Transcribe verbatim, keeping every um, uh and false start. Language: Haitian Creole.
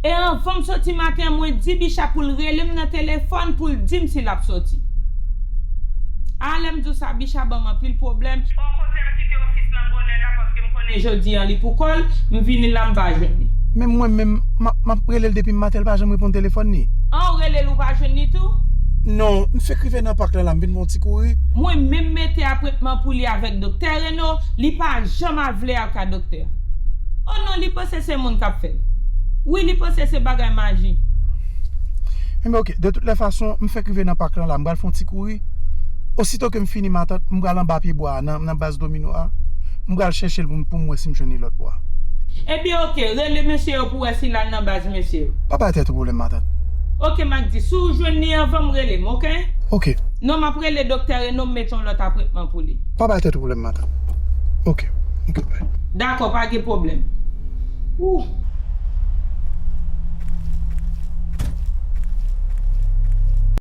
E anvan m soti maten an, mwen di Bicha pou l rele m nan telefòn pou l di m si l ap soti. A, lè m di w sa, Bicha ban m anpil pwoblèm. O, kote m kite ofis lan bonè la, paske m konnen jodi an li pou kò l, m vini la, m pa jwenn li. Men mwen menm, m ap, m ap rele l depi maten, l pa janm reponn telefòn li. An, w rele l, ou pa jwenn li tou? Non, m fèk rive nan pak lan la, m vin fè yon ti kouri. Mwen menm mete apwentman pou li avèk doktè Reno, li pa janm al vle al ka doktè. O non, li panse se moun k ap fè l. Wi, li panse se bagay maji. Enben, oke, de tout lè fason, m fèk rive nan pak lan la, m pral fè yon ti kouri. Osito ke m fini matant, m pral anba pye bwa a, nan, nan baz domino a. M pral chèche l pou m, pou m wè si m jwenn li lòt bò a. Ebyen, oke, rele mesye yo pou wè si l al nan baz mesye yo. Pa bay tèt ou pwoblèm, matant. Oke, Magdi, si w jwenn li anvan m, rele m, oke? Oke. Non, m ap rele doktè Reno, m mete yon lòt apwentman pou li. Pa bay tèt ou pwoblèm, matant. Oke. Oke, bay. Dakò, pa gen pwoblèm. Ou.